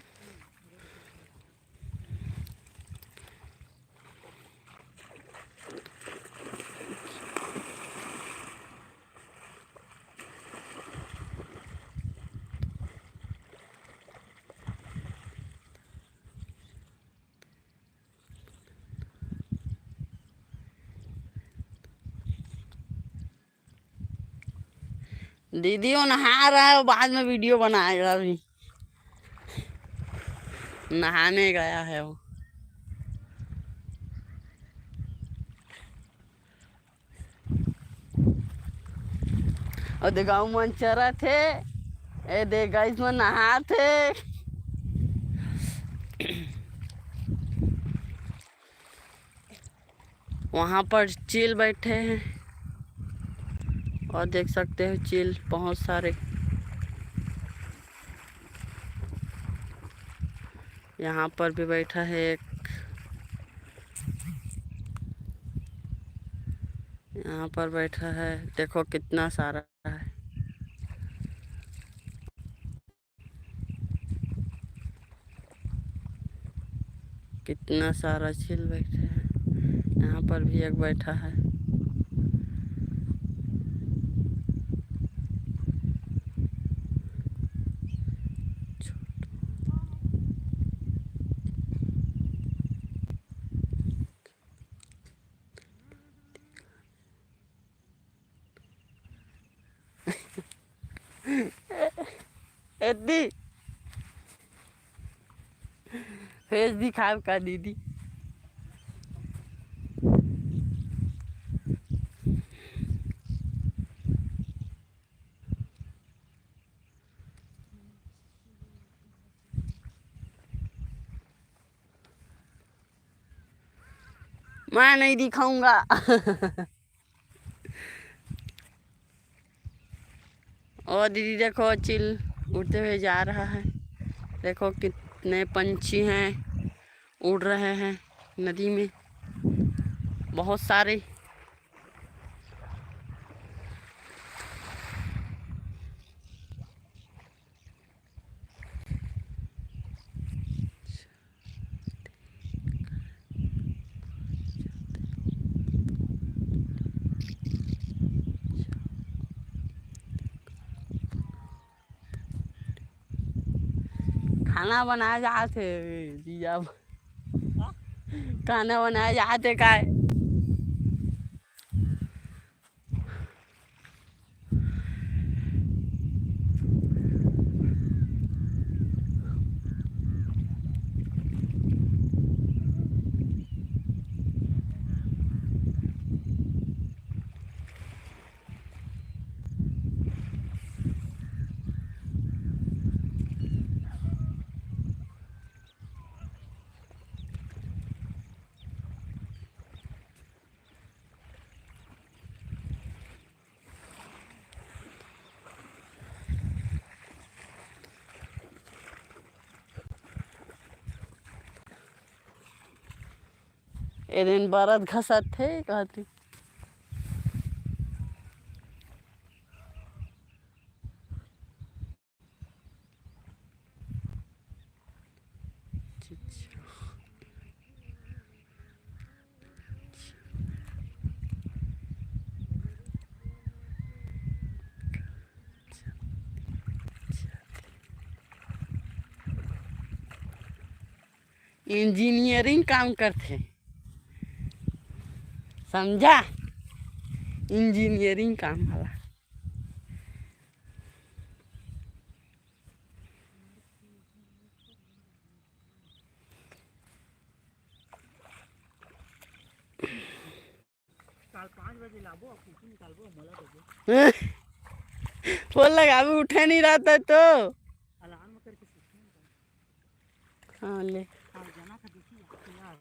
दीदी वो नहा रहा है, वो बाद में वीडियो बनाएगा अभी। नहाने गया है वो। अउ दे गाँव मन चरत हे। ए दे गाइस मन नहात हे। वहाँ पर चील बैठे हैं और देख सकते हो चील बहुत सारे। यहाँ पर भी बैठा है एक। पर बैठा है, देखो कितना सारा है, कितना सारा चील बैठे हैं। यहाँ पर भी एक बैठा है। एद्दी फेस दिखाब का दीदी? मैं नहीं दिखाऊंगा। और दीदी देखो, चिल उड़ते हुए जा रहा है। देखो कितने पंछी हैं, उड़ रहे हैं नदी में, बहुत सारे। खाना बनाए जात हे जीजा। खाना बनाए जात हे काय? ए दिन बरत घसत हे कहती। इंजीनियरिंग काम करथे, समझा? इंजीनियरिंग काम वाला। काल पाँच बजे लाबो, अब कुछु निकालबो, मोला देबो। फोन लगाबो, उठे नहीं रहता तो। अलार्म करके सुते हैं। हाँ, ले। हाँ, जाना था, देखी, यार।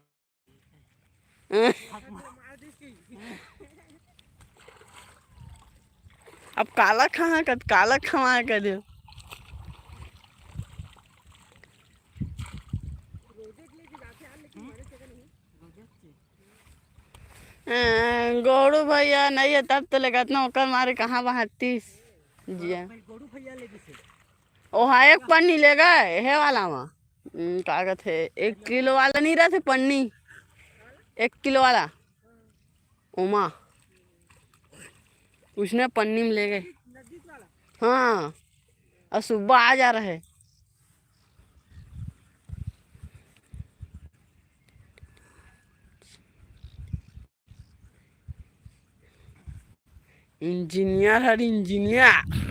अब काला खवा कर, काला खवा कर दे। अं, गोड़ू भैया नहीं है तब तो लेगत ना, ओकर मारे कहाँ बहातीस जिया। ओहा एक पन्नी ले गए, हे वाला मा। हम्म, का कथे, एक किलो वाला नहीं रहते पन्नी, एक किलो वाला, ओमा, उसने पन्नी में ले गए। हाँ, और सुबह आ जा रहे। इंजीनियर हर इंजीनियर।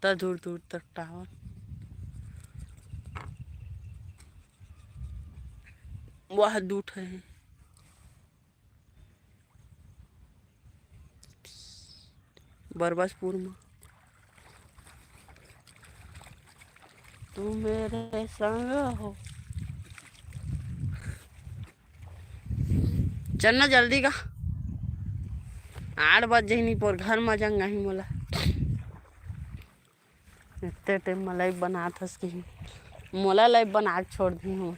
त दूर दूर तक टावर। वह दू ठे हे। बरबसपुर में। तू मेरे संग हो। चलना जल्दी का। आठ बज जाही नहीं पोर घर में जंग नहीं मोला। इतने टाइम में लाइव बनात हस कि मोला लाइव बना के छोड़ दी हूँ।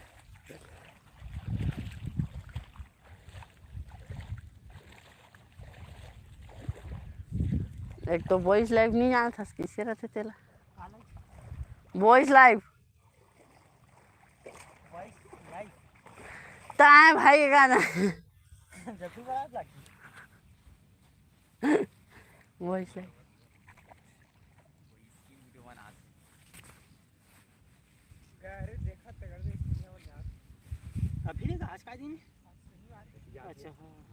एक तो बॉयज लाइफ नहीं जानत हस, किसे रहते तेला। Boys life. ताए भाई का ना। Boys life. अभी नहीं, आज का दिन है? अच्छा, हाँ।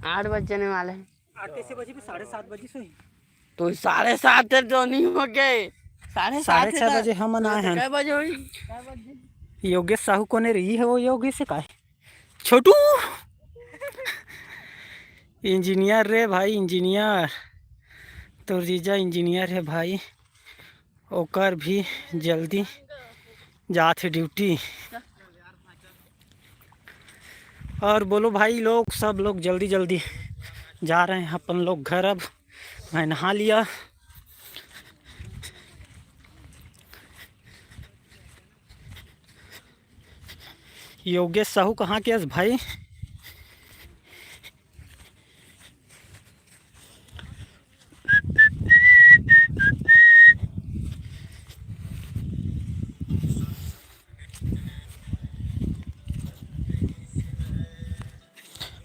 आठ बजने वाले हैं। आठ कैसे बजे? साढ़े सात बजे से ही। तो साढ़े सात है तो नहीं हो गए। साढ़े सात साढ़े छः बजे हमन आए हैं। कै बजे होई? योगेश साहू कोने रही है वो योगेश से काय? छोटू। इंजीनियर रे भाई, इंजीनियर। तोर जीजा इंजीनियर है भाई। ओकर भी जल्दी जात हे ड्यूटी। और बोलो भाई लोग, सब लोग जल्दी जल्दी जा रहे हैं अपन लोग घर। अब मैं नहा लिया। योगेश साहू कहाँ के अस भाई?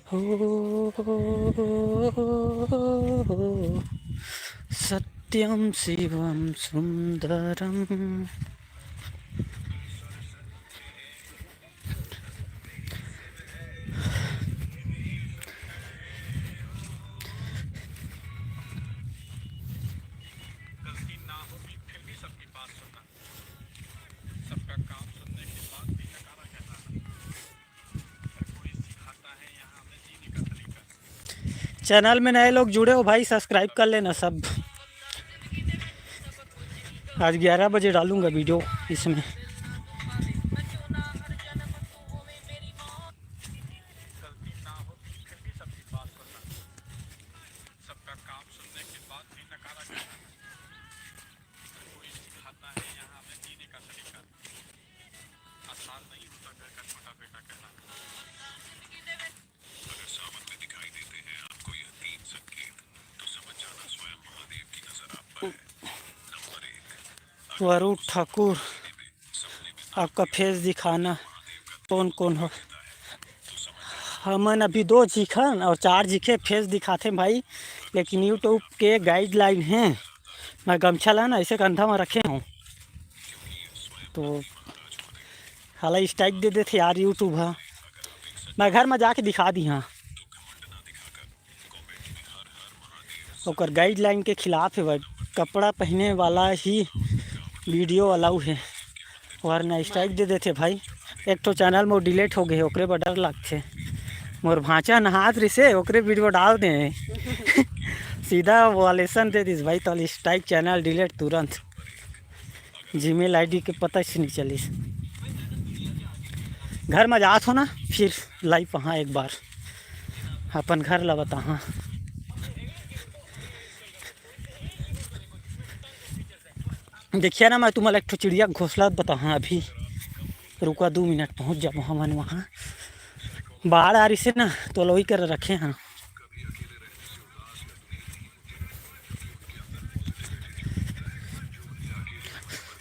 हो, सत्यम शिवम सुंदरम। चैनल में नए लोग जुड़े हो भाई, सब्सक्राइब कर लेना सब। आज ग्यारह बजे डालूंगा वीडियो इसमें। वरुण ठाकुर, आपका फेस दिखाना, कौन कौन हो? हमन अभी दो झिखन और चार झिखे फेस दिखाथे भाई, लेकिन यूट्यूब के गाइडलाइन है। मैं गमछा ला ना ऐसे कंधा में रखे हूँ, तो हाला स्ट्राइक दे देथे यार यूट्यूब हा। मैं घर में जाके दिखा दी हाँ। ओकर गाइडलाइन के खिलाफ है भाई, कपड़ा पहने वाला ही वीडियो अलाउ है, वरना स्ट्राइक दे देथे भाई। एक ठो चैनल मोर डिलीट हो गए, ओकरे बर डर लगथे। मोर भांचा नहात रिसे, ओकरे वीडियो डाल दे। सीधा वालेसन दे दिस भाई, तो स्ट्राइक, चैनल डिलीट तुरंत। जीमेल आईडी के पता से नहीं चलिस। घर में जात हो ना, फिर लाइव पहा एक बार अपन घर ला बताहा। देखिए ना, मैं तुम्हारा एक ठो चिड़िया के घोंसला बताहा अभी। रुका दो मिनट, पहुँच जाबो हमन वहाँ। बाढ़ आ रही से ना, तो लोई कर रखे हैं।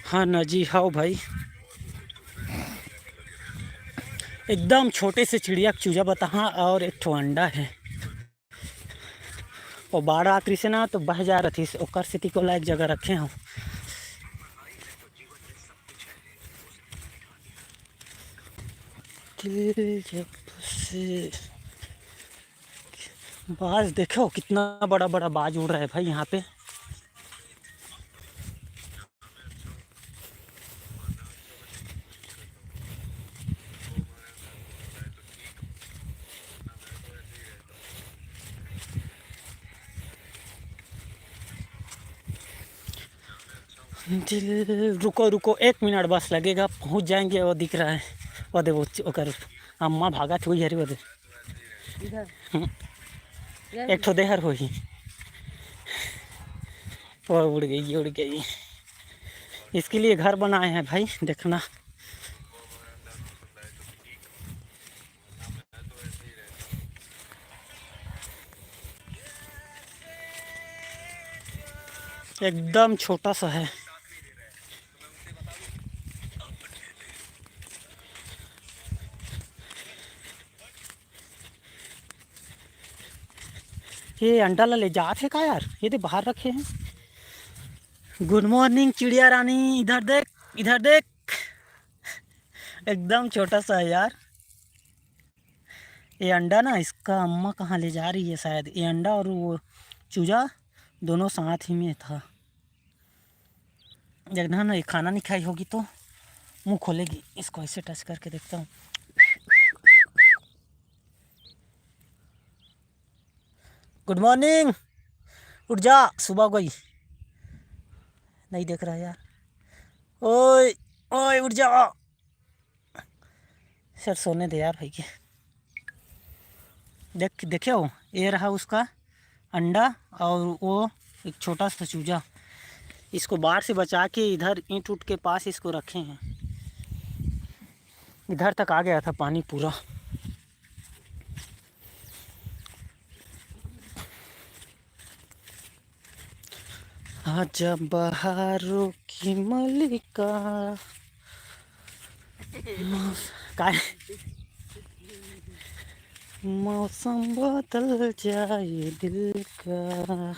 हाँ ना जी, हाओ भाई, एकदम छोटे से चिड़िया के चूजा बताहा और एक ठो अंडा है। वो बाढ़ आत रहिसे ना, तो बह जा रहिस, ओकर सेती कोला एक जगह रखे हूँ। दिल जब से बाज देखो, कितना बड़ा बड़ा बाज उड़ रहा है भाई यहाँ पे। दिल, रुको, रुको, एक मिनट बस लगेगा, पहुंच जाएंगे। वो दिख रहा है, वो दे, वो च-, ओकर अम्मा भागत हुई हरी, वो दे। इधर। हम्म। इधर। एक ठो देहर होही। वो उड़ गई, उड़ गई। इसके लिए घर बनाए हैं भाई, देखना। एकदम छोटा सा है। ये अंडा ला ले जात हे का यार? ये दे बाहर रखे हैं। गुड मॉर्निंग चिड़िया रानी, इधर देख, इधर देख, एकदम छोटा सा है यार। ये अंडा ना इसका अम्मा कहाँ ले जा रही है शायद। ये अंडा और वो चूजा दोनों साथ ही में था। देखना ना, ये खाना नहीं खाई होगी तो मुंह खोलेगी। इसको ऐसे टच करके देखता हूँ। गुड मॉर्निंग। उठ जा, सुबह हो गई। नहीं देख रहा यार। ओए, ओए, उठ जा। सर, सोने दे यार भाई के। देख, देखे हो, ये रहा उसका अंडा और वो एक छोटा सा चूजा। इसको बाढ़ से बचा के इधर ईंट उट के पास इसको रखे हैं। इधर तक आ गया था पानी पूरा। आजा बहारों की मलिका। मौस-, काय? मौसम बदल जाए दिल का।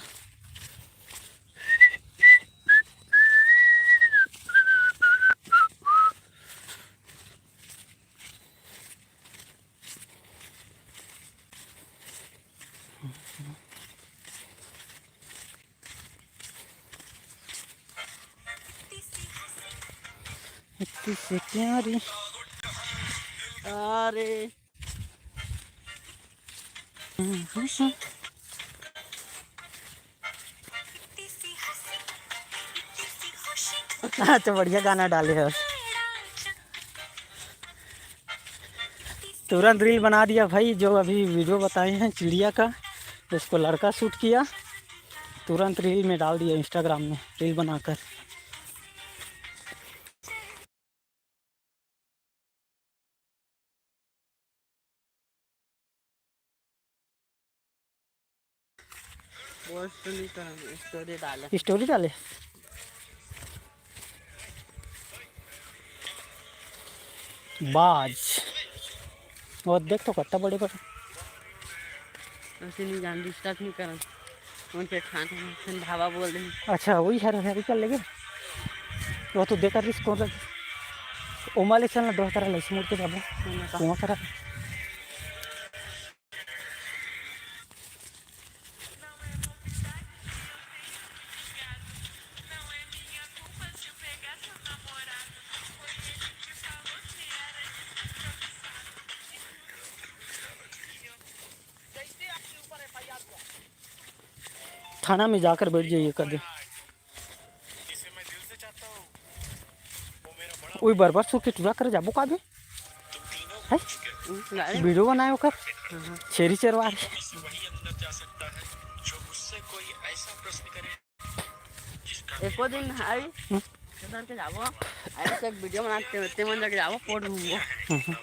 इतनी से प्यारी। अरे। अच्छा, बढ़िया गाना डाले हो। तुरंत रील बना दिया भाई, जो अभी वीडियो बताए हैं चिड़िया का, उसको लड़का शूट किया, तुरंत रील में डाल दिया, इंस्टाग्राम में रील बनाकर। पोस्ट नहीं करम, स्टोरी डाले। स्टोरी डाले। बाज। वो देख तो कितना बड़े बड़े। ऐसे नहीं जान, डिस्टर्ब नहीं करम। उनके खान, खान भावा बोल रहे हैं। अच्छा, वही है, वही कर लेंगे। वो तो देखा रिस्क कौन सा। ओमाले चलना, दो तरह ले, मुड़ के जाबो। सुना था। वहाँ करा। थाना में जाकर बैठ जाइए कभी। ओई बरबर सुर के टूरा करे जाबो का बे? हैं? वीडियो बनाए ओकर। छेरी चरवा रहे। एको दिन आई, हम्म। उधर के जाबो, ऐसे एक वीडियो बनाते होते मन जाके जाबो, पोट घूमबो। हम्म।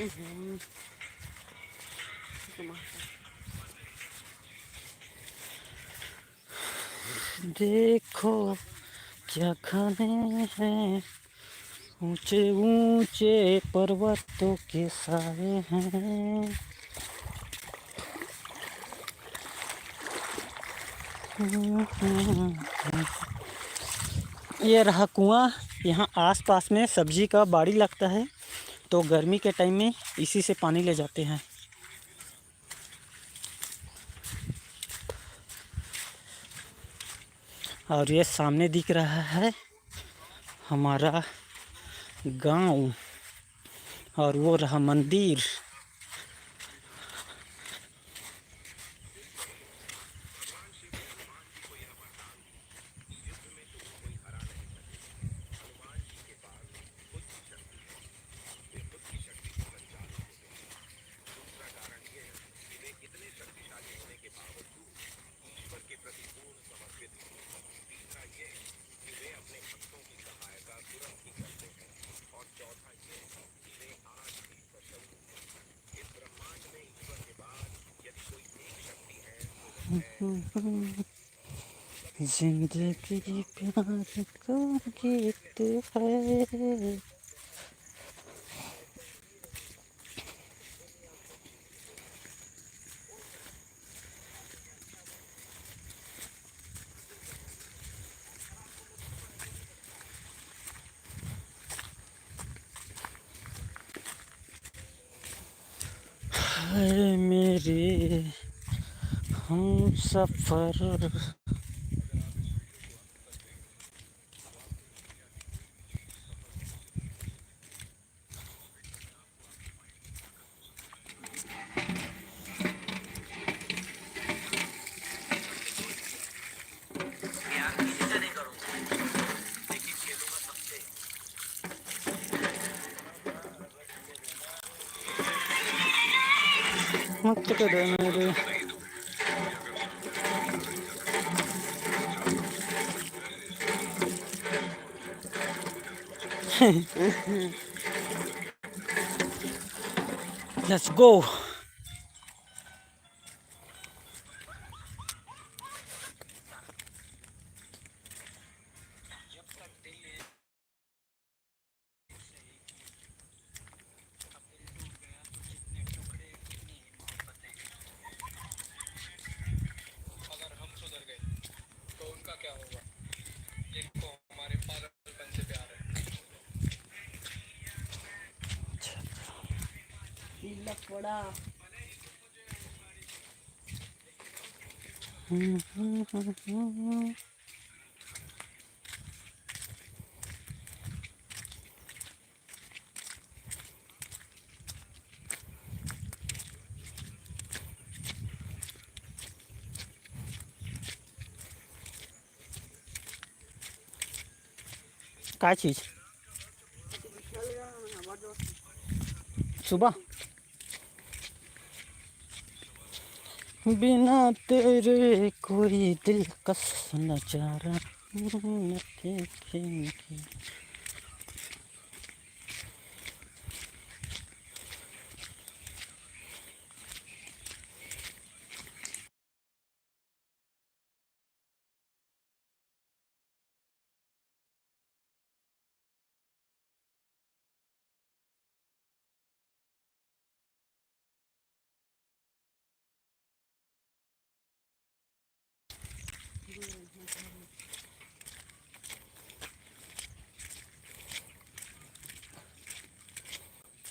हम्म। देखो क्या घने हैं ऊंचे ऊंचे पर्वतों के साए हैं। ये रहा कुआं। यहाँ आसपास में सब्जी का बाड़ी लगता है, तो गर्मी के टाइम में इसी से पानी ले जाते हैं। और ये सामने दिख रहा है हमारा गांव, और वो रहा मंदिर। जिंदगी प्यार का गीत है। हाय मेरे हमसफर। मत कर मेरे। Let's go. का चीज? सुबह। बिना तेरे कोई दिलकश नजारा न देखे।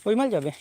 ओई मल जाबे।